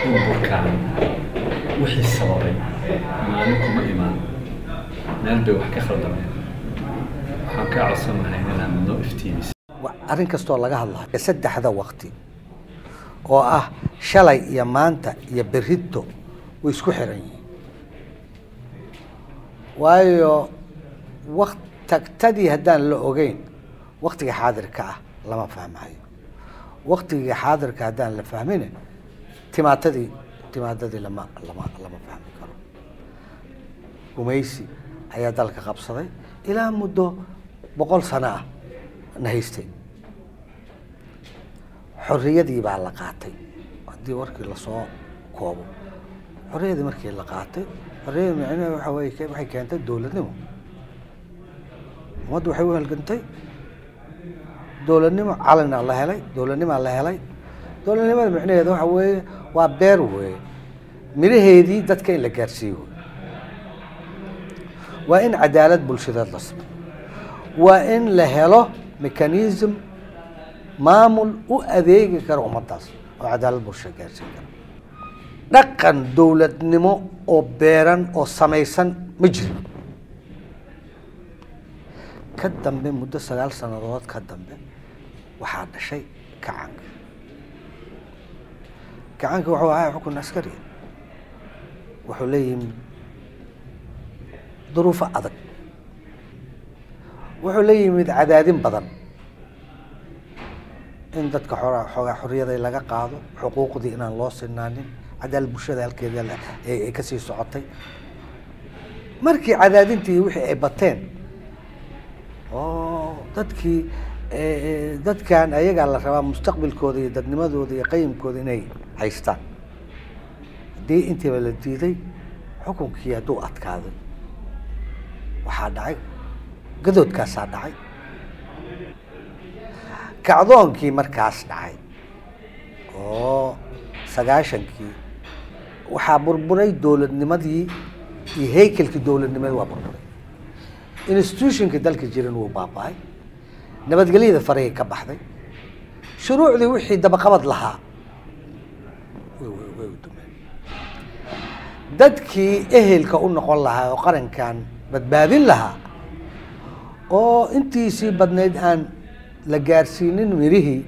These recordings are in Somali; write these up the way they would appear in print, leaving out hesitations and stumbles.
Burburkan wixii sababay maalin kuma imaan, meel bay wax ka khaldameen. Waxaan kaa codsan lahay inaad noo iftiimiso. Arrin kastoo laga hadlayo, saddexda waqti oo ah shalay iyo maanta iyo berrito way isku xiran yihiin, waayo waqt tagtadii haddaan la ogeyn, waqtiga xaadirka ah lama fahmayo. Waqtiga xaadirka haddaan la fahmin, timaadadii lama fahmi karo. Gumaysi ayaa dalka qabsaday ilaa muddo 100 sano ah na haystay. Xorriyadii baa la qaatay. Haddii warkii lasoo koobo, xorriyadii markii la qaatay, xorriyadii micnaheedu waxa weye waxay keentay dowladnimo. Ummaddu waxay u halgantay dowladnimo. Calanaa la helay, dowladnimaa la helay. Dowladnimada micnaheeda waxa weeye waa beer weeye, miraheedii dadka in la gaarsiiyo wey. Waa in cadaalad bulshadeed la sameyo, waa in la helo mechanism maamul u adeegi kara ummaddaas oo cadaalad bulshada gaarsiin kara. Dhaqan dowladnimo oo beeran oo samaysan ma jirin. Ka dambe, muddo 9 sannadood ka dambe, waxaa dhashay kacaanka. Kacaanka wuxuu ahaa xukun askari, wuxuu la yimid duruufo adag, wuxuu la yimid cadaadin badan in dadka xoogaa xorriyaday laga qaado, xuquuqdii inaan loo sinaanin, cadaalad bulshada halkeeda ay kasii socotay. Markii cadaadintii wixii ay bateen oo dadkii dadkan ayagaa la rabaa mustaqbalkooda iyo dadnimadooda iyo qayimkooda inay haystaan, haddii intiiba la diiday, xukunkii hadduu adkaaday, waxaa dhacay gadoodkaasaa dhacay. Kacdoonkii markaas dhacay oo 90-kii, waxaa burburay dowladnimadii iyo haykelkii dowladnimada waa burburay. Institutionka dalka jiran wuu baaba'ay, nabadgelyada farahii ka baxday, shuruucdii wixii dabaqabad lahaa way dumeen. Dadkii ehelka u noqon lahaa oo qarankan badbaadin lahaa oo intiisii badnayd aan la gaarsiinin mirihii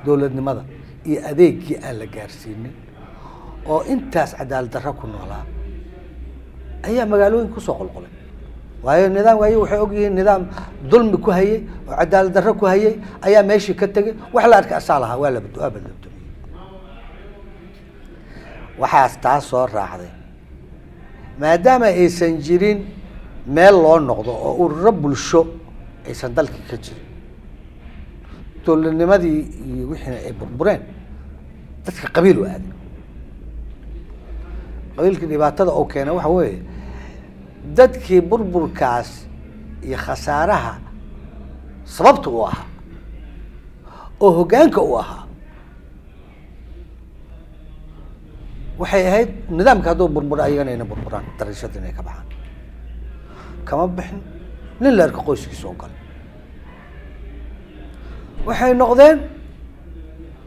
dowladnimada iyo adeegii aan la gaarsiinin oo intaas cadaalad darro ku noolaa ayaa magaalooyin kusoo qolqolay, waayo nidaamka ayagu waxay ogyihiin nidaam dulmi ku hayay oo cadaalad darro ku hayay ayaa meeshii ka tegay. Wax la arkay asaa lahaa waa badlamtumiyey. Waxaas taas soo raacday, maadaama aysan jirin meel loo noqdo oo ururo bulsho aysan dalkii ka jirin, dowladnimadii iyo wixiina ay burbureen, dadka qabiil u aaday. Qabiilkii dhibaatada oo keena waxa weeye dadkii burburkaas iyo khasaaraha sababta u ahaa oo hoggaanka u ahaa waxay ahayd nidaamka hadduu burburo ayagana ina burburaan, dariishada inay ka baxaan. Kama bixin. Nin la arko qoyskiisa oo gale waxay noqdeen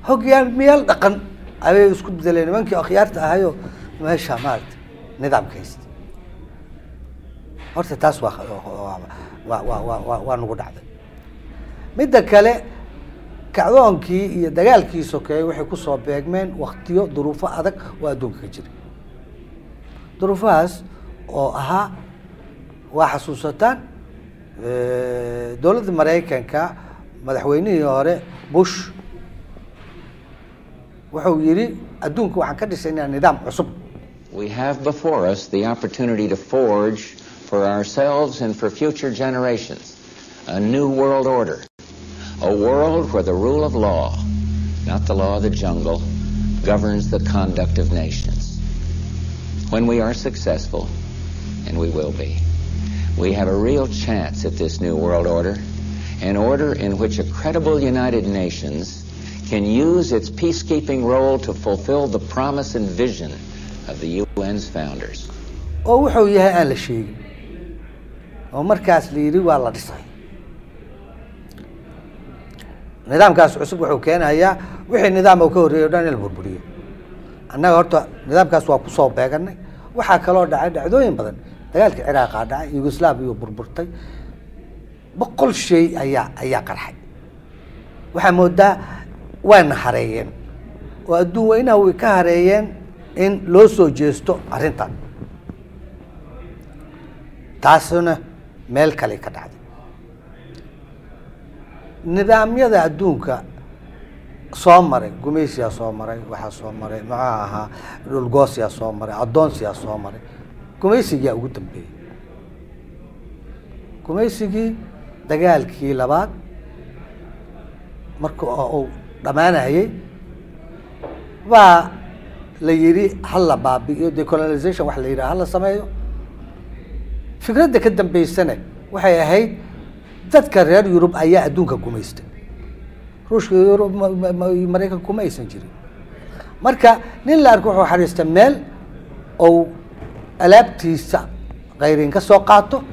hoggaamiyaal dhaqan ayay isku bedeleen nimankii akhyaarta ahayoo meesha maarata nidaamka haysta. Horta taas waa nagu dhacday. Midda kale, kacdoonkii iyo dagaalkii sokeeye waxay kusoo beegmeen waktiyo duruufo adag oo adduunka ka jiray. Duruufahaas oo ahaa, waa xasuusataan, dowladda Maraykanka madaxweynihii hore Bush wuxuu yidhi adduunka waxaan ka dhisaynaa nidaam cusub. We have before us the opportunity to forge for ourselves and for future generations a new world order, a world where the rule of law, not the law of the jungle, governs the conduct of nations. When we are successful, and we will be, we have a real chance at this new world order, an order in which a credible United Nations can use its peacekeeping role to fulfill the promise and vision of the UN's founders. Oo wuxuu yahay aan la sheegin oo markaas la yidhi waa la dhisay. Nidaamkaas cusub wuxuu keenayaa wixii nidaam uu ka horreeyay o dhan in la burburiyo. Annaga horta nidaamkaas waa kusoo beeganay. Waxaa kaloo dhacay dhacdooyin badan, dagaalkii Ciraaqaa dhacay, Yugoslaviya burburtay, 100 shay ayaa qarxay. Waxaa moodaa waana hareeyeen oo adduun weynaha way ka hareeyeen in loo soo jeesto arrintan. Taasna meel kale ka dhacday. Nidaamyada adduunka soo maray, gumaysiyaa soo maray, waxaa soo maray maxaa ahaa dhulgoosiyaa soo maray, addoonsiyaa soo maray, gumaysigaa ugu dambeeyey. Gumaysigii dagaalkii labaad marka uu dhammaanayay baa la yidhi hala baabi'iyo decolonization, wax la yidhaha hala sameeyo. Fikradda ka dambeysana waxay ahayd dadka reer Yurub ayaa adduunka gumaystay, Ruushka, Yurub, Maraykanka kuma aysan jirin. Marka nin la arko wuxuu xariista meel ou alaabtiisa khayrin ka soo qaato,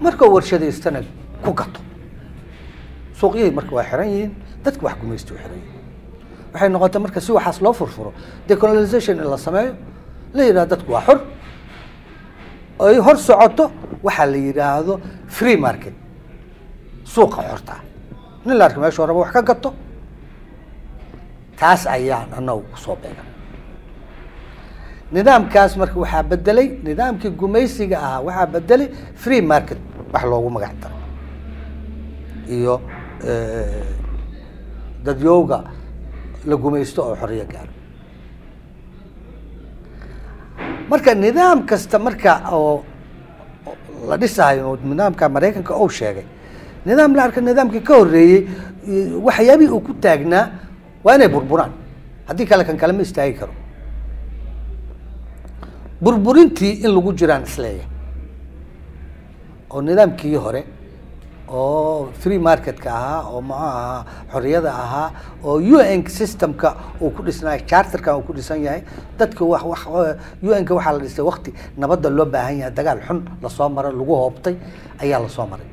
markau warshadaystana ku gato. Suuqyihii marka waa xiran yihiin, dadka wax gumaysta u xiran yihiin. Waxay noqotay marka si waxaas loo furfuro decolonization in la sameeyo, la yidhahdo dadku waa xor, ay hor socoto waxaa la yidhaahdo free market, suuqa xorta, nin la arko meeshu raba wax ka gato. Taas ayaan annagu kusoo beegan nidaamkaas. Marka waxaa bedelay nidaamkii gumaysiga ahaa, waxaa bedelay free market wax loogu magac daro iyo dadyowga la gumaysto oo xorriyo gaaro. Marka nidaam kasta marka oo la dhisayo, nidaamka Maraykanka ou sheegay, nidaam la arka nidaamkii ka horreeyey waxyaabihii uu ku taagnaa waa inay burburaan, haddii kale kan kale ma istaagi karo. Burburintii in lagu jiraan isleeyahay oo nidaamkii hore oo free marketka ahaa oo muxuu ahaa xorriyada ahaa oo UN systemka uu ku dhisnaay, charterka uu ku dhisan yahay, dadka wax wax UN-ka waxaa la dhisay waqti nabadda loo baahan yahay, dagaal xun lasoo maro lagu hoobtay ayaa lasoo maray,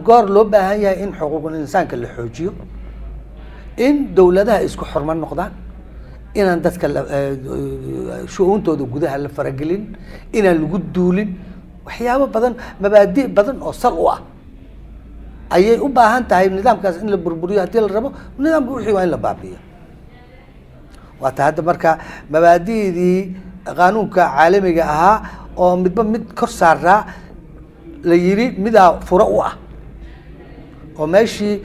goor loo baahan yahay in xuquuqul insaanka la xoojiyo, in dowladaha isku xurmo noqdaan, inaan dadka shu-uuntooda gudaha la faragelin, inaan lagu duulin, waxyaabo badan, mabaadi' badan oo sal u ah ayay u baahan tahay nidaamkaas in la burburiyo. Haddii la rabo nidaamka wixii waa in la baabi'iyo. Waata hadda marka mabaadi'dii qaanuunka caalamiga ahaa oo midba mid kor saaraa la yidhi midaa furo u ah, oo meeshii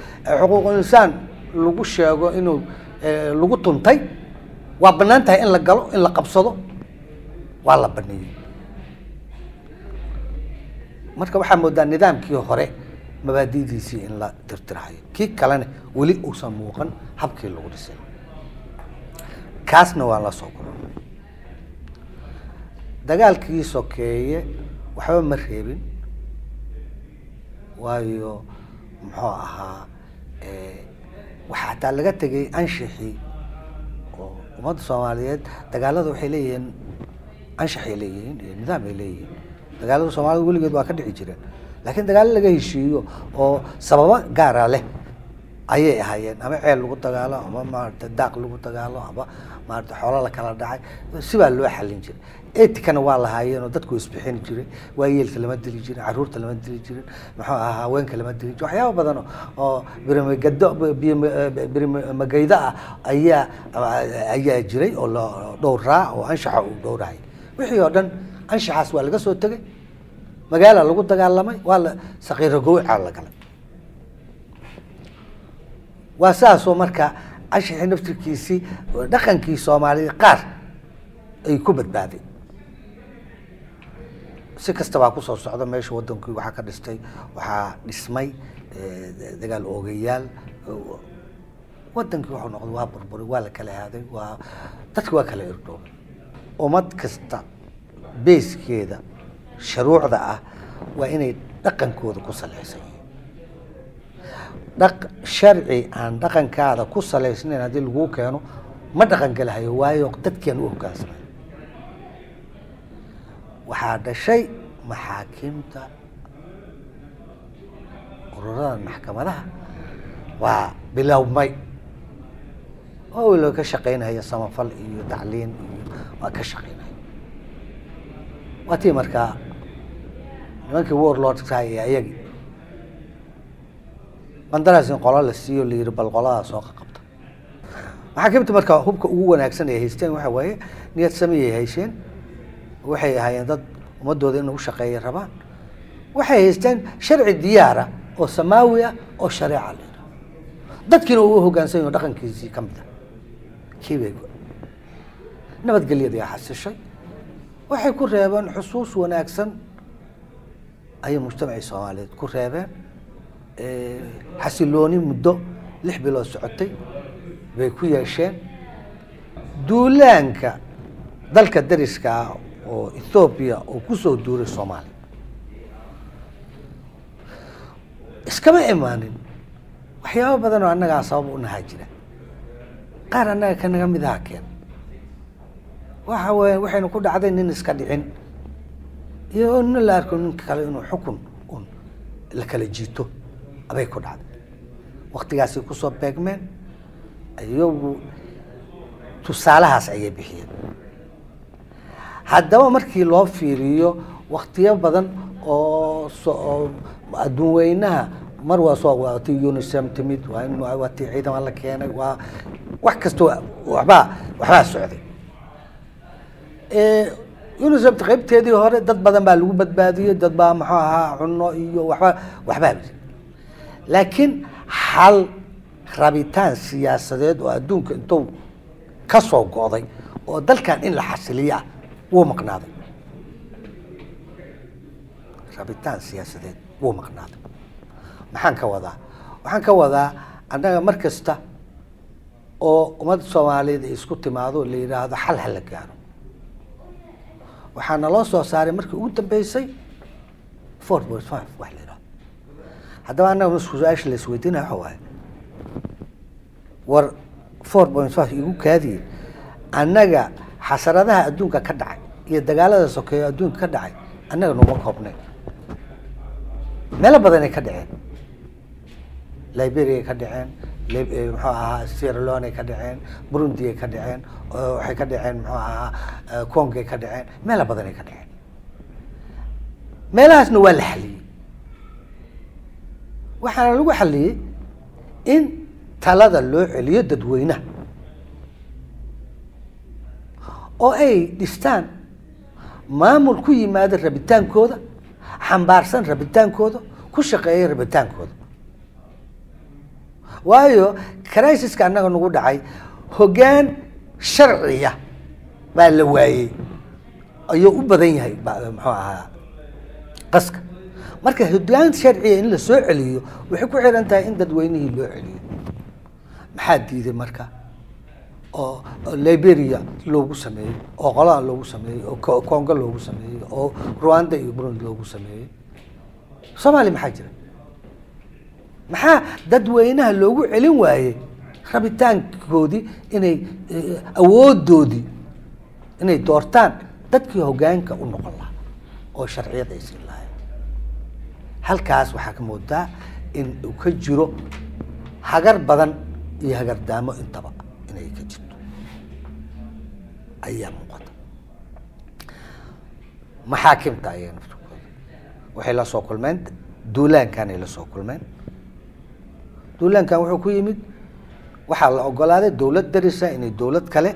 xuquuqul insaan lagu sheego inuu lagu tuntay waa banaan tahay in la galo, in la qabsado waa la baneeyey. Marka waxaa moodaa nidaamkii hore mabaadi'diisii in la tirtirahayo, kii kalena weli uusan muuqan habkii lagu dhisay. Kaasna waa la soo koray. Dagaalkii sokeeye waxba ma reebin, waayo muxuu ahaa waxaa hataa laga tegay anshixii oo ummadda Soomaaliyeed. Dagaalada waxay leeyihiin anshaxay leeyihiin iyo nidaam ay leeyihiin. Dagaalada Soomaalida weligeed waa ka dhici jireen, laakiin dagaalo laga heshiiyo oo sababo gaara leh ayay ahaayeen, ama ceel lagu dagaalo, ama maarata daaq lagu dagaalo, ama maarata xoolo la kala dhacay, sibaa loo xalin jiray. Etikana waa lahaayeen oo dadku isbixin jiray, waayeelka lama dili jirin, carruurta lama dili jirin, muxuu ahaa haweenka lama dili jirin. Waxyaaba badan oo birimagado birimagaydo ah ayaa jiray oo la dhowraa oo anshaxa uu dhowrahay. Wixii oo dhan anshaxaas waa laga soo tegay, magaala lagu dagaalamay, waa la saqiiro gowcaa la galay. Waa saasoo marka anshaxii naftirkiisii dhaqankii Soomaalida qaar ay ku badbaaday. Si kastabaa kusoo socda meesha wadankii waxaa ka dhistay, waxaa dhismay dagaal oogayaal. Wadankii wuxuu noqday waa burburay, waa la kala haaday, waa dadki waa kala irdhoobay. Ummad kasta beeskeeda shuruucda ah waa inay dhaqankooda ku salaysan yihiin. Sharci aan dhaqankaada ku salaysnayn haddii laguu keeno ma dhaqan galahayo, waayo dadkian u hoggaansamay. Waxaa dhashay maxaakiimta, ururada maxkamadaha Waa bilowmay oo loo ka shaqeynaya samafal iyo tacliin iyo waa ka shaqeynaya. Waa tii markaa nimankii warlordka iyo ayagii qandaraas in qola la siiyo, la yiri bal qoladaa soo qabta. Maxaakiimta marka hubka ugu wanaagsan ay haysteen waxa waaye niyad samiyay haysteen. Waxay ahaayeen dad ummadooda in ugu shaqeeya rabaan. Waxay haysteen sharci diyaara oo samaawi ah oo shareeca la yidhaahdo, dadkiina uu hoggaansan yaho dhaqankiisii ka mid ah. Kii bay nabadgelyadii xasishay, waxay ku reebeen xusuus wanaagsan ayay mujtamacii Soomaaliyeed ku reebeen. Xasilooni muddo 6 bilood socotay bay ku yeesheen. Duulaanka dalka dariska ah oo Ethoobia oo kusoo duuray Soomaaliya iskama imaanin. Waxyaabo badan oo annagaa sabab u nahaa jira, qaar annaga kanaga mid aha keen. Waxa weya waxaynu ku dhacday nin iska dhicin iyo nin la arko ninka kale inuu xukun un la kala jiito abay ku dhacday. Waktigaasay kusoo beegmeen, iyagu tusaalahaas ayay bixiyeen. Haddaba markii loo fiiriyo waktiyo badan oo oo adduun weynaha mar waa soo waa tii UNICEF timid, waa in waa tii ciidan la keenay, waa wax kasta waxbaa socday. UNICEF qaybteedii hore dad badan baa lagu badbaadiyey, dad baa muxuu ahaa cunno iyo waxbaa, laakiin xal rabitaan siyaasadeed oo adduunka intuu ka soo go'day oo dalkan in la xasiliyo ah wuu maqnaaday. Rabitaan siyaasadeed wuu maqnaaday. Maxaan ka wadaa? Waxaan ka wadaa annaga mar kasta oo ummadda Soomaaliyeed ay isku timaado la yidhaahdo xal ha la gaaro, waxaa naloo soo saaray markii ugu dambeysay 4.5 wax la yidhahdo. Haddaba annaga su-aasha la isweydiinaya waxa waaye, war 4.5 igu kaadiye, annaga xasaradaha adduunka ka dhacay iyo dagaalada sokeeyo adduunka ka dhacay annaga numa koobnayn. Meelo badanay ka dhaceen, Liberia ka dhaceen, muxuu ahaa Sierra Leone ka dhaceen, Burundi ka dhaceen, waxay ka dhaceen muxuu ahaa Congo ka dhaceen, meelo badanay ka dhaceen. Meelahaasna waa la xaliyey. Waxaana lagu xaliyey in talada loo celiyo dadweynaha oo ay dhistaan maamul ku yimaada rabitaankooda, xambaarsan rabitaankooda, ku shaqeeya rabitaankooda. Waayo crisiska annaga nagu dhacay hoggaan sharciya baa la waayey, ayuu u badan yahay muxuu ahaa qaska. Marka hoggaan sharciya in la soo celiyo waxay ku xiran tahay in dadweynihii loo celiyo. Maxaa diiday marka oo Liberia loogu sameeyey, oo qolada loogu sameeyey, oo Congo loogu sameeyey, oo Rwanda iyo Burundi loogu sameeyey? Soomaaliya maxaa jira? Maxaa dadweynaha loogu celin waayey rabitaankoodii, inay awoodoodii inay doortaan dadkii hoggaanka u noqon lahaa oo sharciyada ay siin lahayen? Halkaas waxaa ka moodaa in uu ka jiro hagar badan iyo hagardaamo intaba inay ka jirto ayaa muuqata. Maxaakimta ayaga naftirkooda waxay la soo kulmeen duulaankanay la soo kulmeen. Duulaankan wuxuu ku yimid waxaa la ogolaaday dawlad darisa inay dawlad kale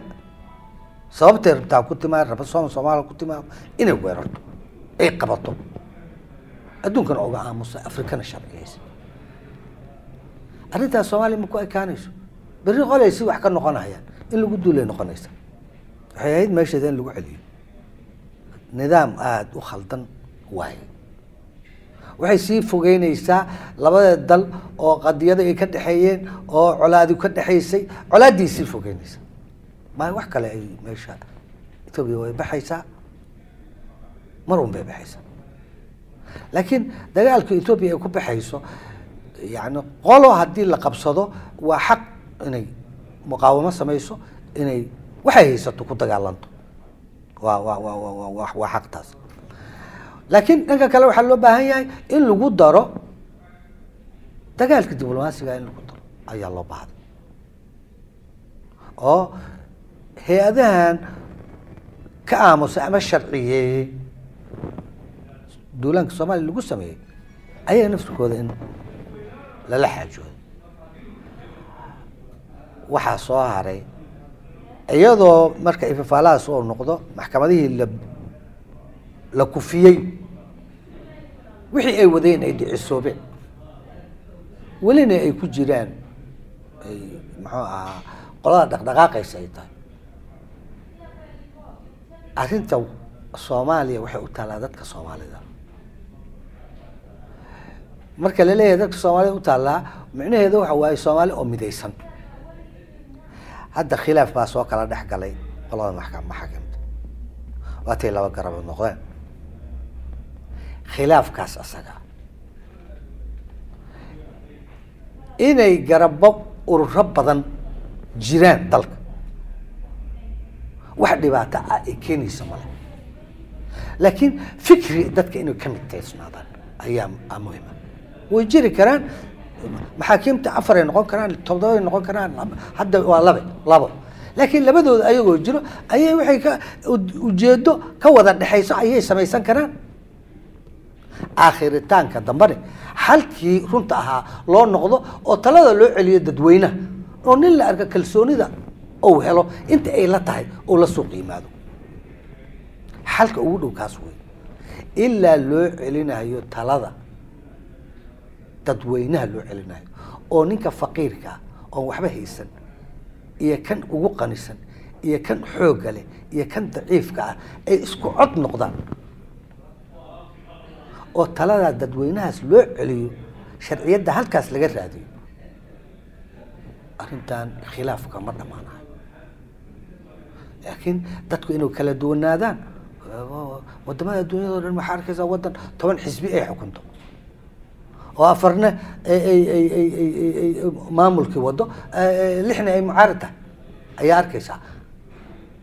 sababtay rabtaa ku timaado, raba Soomaaliya ku timaado, inay weerarto, ay qabato, adduunkana oga aamusa, Afrikana sharciyeysa. Arrintaas Soomaaliya ma ku ekaanayso. Berri qolay si wax ka noqonayaan in lagu duulay noqonaysa. Waxay ahayd meesheeda in lagu celiyo. Nidaam aada u khaldan waaye. Waxay sii fogeynaysaa labada dal oo qadiyada ay ka dhexeeyeen oo colaadi ka dhexaysay, colaaddii sii fogeynaysaa. Ma wax kale ay meesha Etoobiya way baxaysaa, mar un bay baxaysaa. Laakiin dagaalka Etoobiya ay ku baxayso, yani qolo haddii la qabsado waa xaq inay muqaawamo samayso, inay waxay haysato ku dagaalanto, waa waa waa waa waa waa xaq taas. Laakiin dhanka kale waxaa loo baahan yahay in lagu daro dagaalka diblomaasiga, in lagu daro ayaa loo baahday oo hay-adahan ka aamusay ama sharciyeeyey duulaanka Soomaaliya lagu sameeyey ayaga naftirkooda in lala xaajoodo. Waxaa soo haray iyadoo marka ifafaalahaas oo noqdo maxkamadihii la kufiyey wixii ay wadeen ay dhicisoobeen, welina ay ku jiraan ay muxuu ahaa qolada dhaqdhaqaaqaysa ay tahay. Arrinta Soomaaliya waxay u taallaa dadka Soomaalida. Marka la leeyahay dadka Soomaalida u taallaa, micnaheedu waxa waaye Soomaali oo midaysan. Hadda khilaaf baa soo kala dhex galay qolada maxkamta, waatay laba garabood noqdeen. Khilaafkaas asaga inay garabo ururo badan jiraan dalka wax dhibaato ah ay keenaysa male, laakiin fikri dadka inay ka mid taysnaadaan ayaa muhima. Way jiri karaan maxaakiimta 4 ay noqon karaan, 7 ay noqon karaan, hadda waa labo, laakiin labadooda ayagoo jiro ayay waxay ka ujeedo ka wada dhexayso ayay samaysan karaan. Aakhiritaanka dambane xalkii runta ahaa loo noqdo oo talada loo celiyo dadweynaha oo nin la arka kalsoonida uu helo inta ay la tahay oo la suuq yimaado. Xalka ugu dhow kaas wey, ilaa loo celinayo talada dadweynaha loo celinayo oo ninka faqiirka oon waxba haysan iyo kan ugu qanisan iyo kan xoogga leh iyo kan daciifka ah ay isku cod noqdaan oo taladaa dadweynahaas loo celiyo, sharciyadda halkaas laga raadiyo. Arrintan khilaafka ma dhammaanayo, laakiin dadku inuu kala duwanaadaan. Wadamada adduunyada o dhan waxaa arkaysaa waddan 10 xisbi ay xukunto oo 4na ay maamulkii wado, 6na ay mucaarad tahay ayaa arkaysaa,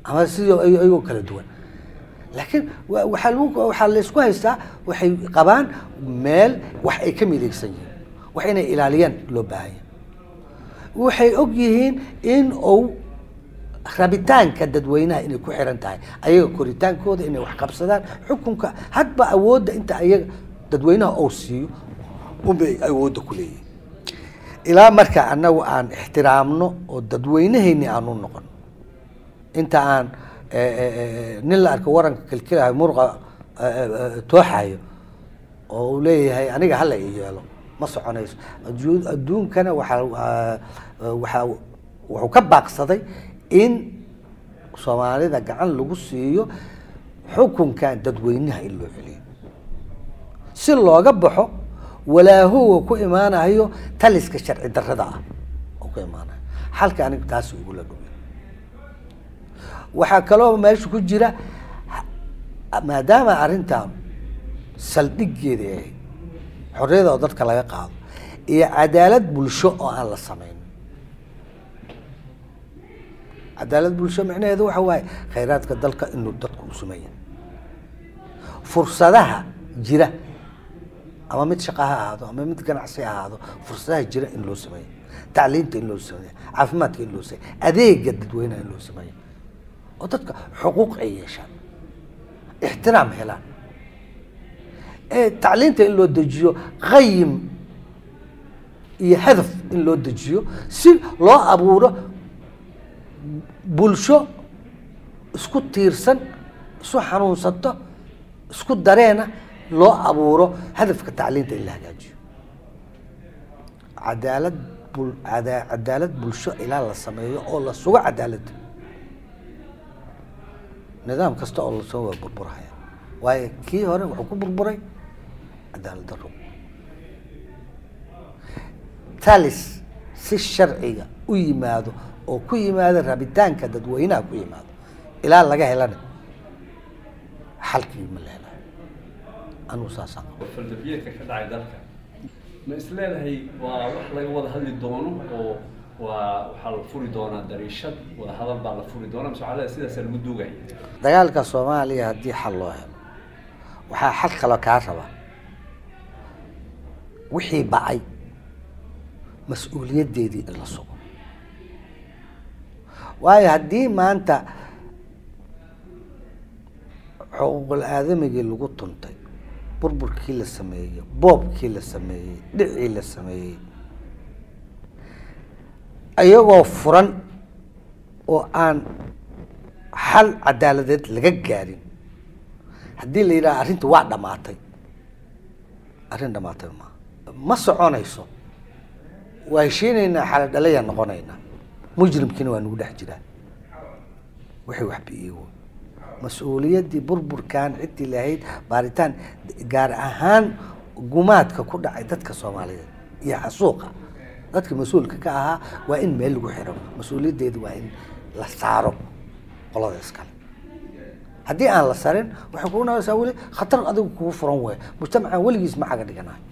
ama sidii ayagoo kala duwan. Laakiin waxaa laysku haystaa waxay qabaan meel wax ay ka midaysan yihiin, wax inay ilaaliyaan loo baahan yahay. Waxay og yihiin in uu rabitaanka dadweynaha inay ku xiran tahay ayaga koritaankooda inay wax qabsadaan, xukunka hadba awoodda inta ayaga dadweynaha uu siiyo unbay awoodda ku leeyihin. Ilaa marka annagu aan ixtiraamno oo dadweynahayni aan u noqono, inta aan nin la arko waranka kilkilahayo muruqa tooxayo oo uu leeyahay aniga hala i yeelo, ma soconayso. Adduunkana waxaa wuxuu ka baaqsaday in Soomaalida gacan lagu siiyo xukunkan dadweynaha in loo celiyo si looga baxo walaahowa ku imaanayo taliska sharci darrada ah oo ku imaanayo. Xalka aniga taasi ugula dhowey. Waxaa kaloo meesha ku jira maadaama arrintan saldhiggeeda ay ahayd xorriyada oo dadka laga qaado iyo cadaalad bulsho oo aan la samayn. Cadaalad bulsho micnaheedu waxa waaye khayraadka dalka inuu dadku u sameeya, fursadaha jira ama mid shaqa ha ahaado ama mid ganacsi ha ahaado, fursadaha jira in loo sameeyo, tacliinta in loo sameeyo, caafimaadka in loo sameeyo, adeega dadweynaha in loo sameeyo oo dadka xuquuq ay yeeshaan, ixtiraam helaan. Tacliinta in loo dejiyo qayim iyo hadaf in loo dejiyo si loo abuuro bulsho isku tiirsan, isu xanuunsato, isku dareena loo abuuro. Hadafka tacliinta in la hagaajiyo, cadaalad bulsho ilaa la sameeyo oo la sugo cadaaladda, nidaam kasta oo lasoo waa burburhaya. Waayo kii hore wuxuu ku burburay cadaalad darro. Talis si sharciga u yimaado oo ku yimaado rabitaanka dadweynaha ku yimaado ilaa laga helana xalkii ma la helayo. Anugu saasaan qabo. Faldabiyeedka ka dhacay dalka ma is leedahay waa wax laga wada hadli doono oo waa waxaa la furi doonaa dariishad wada hadal baa la furi doonaa, mise waxaa leedahay sidaasaa lagu duugaya? Dagaalka Soomaaliya haddii xal loo helo waxaa xal kaloo kaa rabaa wixii ba'ay Mas-uuliyaddeedii in la sugo, waayo haddii maanta xuquuqul aadamigii lagu tuntay, burburkii la sameeyey, boobkii la sameeyey, dhicii la sameeyey, iyagoo furan oo aan xal cadaaladeed laga gaarin, haddii la yidhaha arrinta waa dhamaatay, arrin dhamaatay maaha, ma soconayso. Waa heshiinaynaa, xala dhalayaan noqonaynaa, mujrimkiina waa nagu dhex jiraa. Wixii wax bi'iyey wey mas-uuliyaddii burburkan ciddii lahayd, baaritaan gaar ahaan gumaadka ku dhacay dadka Soomaaliyeed iyo xasuuqa, dadka mas-uulka ka ahaa waa in meel lagu xiro, mas-uuliyaddeeda waa in la saaro qolada iskale. Haddii aan la sarin, waxay kugu noqonaysaa weli khatar adigu kugu furan wey, mujtamacan weligiis ma caga dhiganayo.